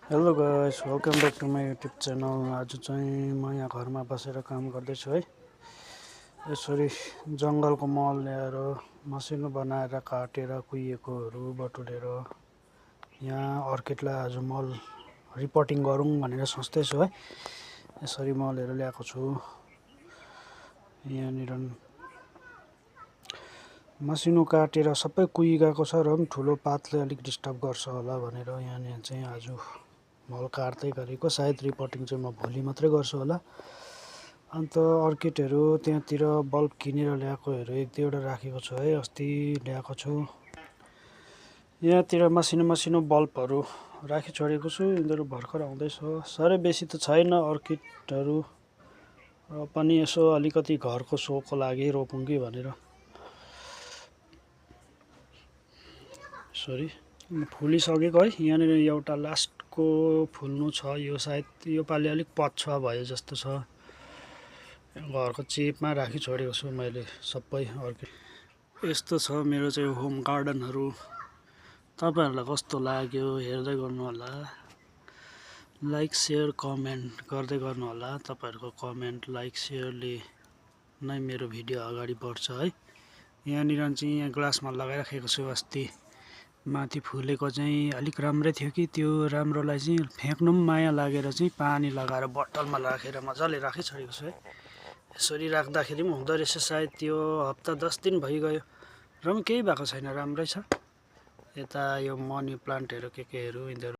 Hello guys, welcome back to my YouTube channel. आज चाहिँ म यहाँ घरमा बसेर काम गर्दैछु है। यसरी जङ्गलको मल ल्याएर मसिनो बनाएर काटेर कुहिएकोहरू बटुलेर यहाँ अर्किडलाई आज मल रिपोर्टिङ गरौँ भनेर सोच्दैछु है। यसरी मलहरू ल्याएको छु। यहाँनिर मसिनो काटेर सबै कुहिगएको छ र पनि ठुलो पातले अलिक डिस्टर्ब गर्छ होला भनेर यहाँनिर चाहिँ आज मल काट्दै गरेको। सायद रिपोर्टिङ चाहिँ म भोलि मात्रै गर्छु होला। अन्त अर्किडहरू त्यहाँतिर बल्ब किनेर ल्याएकोहरू एक दुईवटा राखेको छु है। अस्ति ल्याएको छु। यहाँतिर मसिनो बल्बहरू राखी छोडेको छु। यिनीहरू भर्खर आउँदैछ। साह्रै बेसी त छैन अर्किडहरू, र पनि यसो अलिकति घरको सोको लागि रोपौँ कि भनेर। सरी फुलिसकेको है। यहाँनिर एउटा लास्टको फुल्नु छ। यो सायद योपालि अलिक पछुवा भयो जस्तो छ। घरको चेपमा राखी छोडेको छु मैले सबै अर्किड। यस्तो छ मेरो चाहिँ होम गार्डनहरू। तपाईँहरूलाई कस्तो लाग्यो हेर्दै गर्नु होला। लाइक सेयर कमेन्ट गर्दै गर्नु होला। तपाईँहरूको कमेन्ट लाइक सेयरले नै मेरो भिडियो अगाडि बढ्छ है। यहाँनिर चाहिँ यहाँ ग्लासमा लगाइराखेको छु। अस्ति माथि फुलेको चाहिँ अलिक राम्रै थियो कि त्यो राम्रोलाई चाहिँ फ्याँक्नु पनि माया लागेर चाहिँ पानी लगाएर बोतलमा राखेर मजाले राखी छोडेको छु है। यसरी राख्दाखेरि पनि हुँदो रहेछ। सायद त्यो हप्ता 10 दिन भइगयो र पनि केही भएको छैन, राम्रै छ। यता यो मनी प्लान्टहरू केहरू यिनीहरू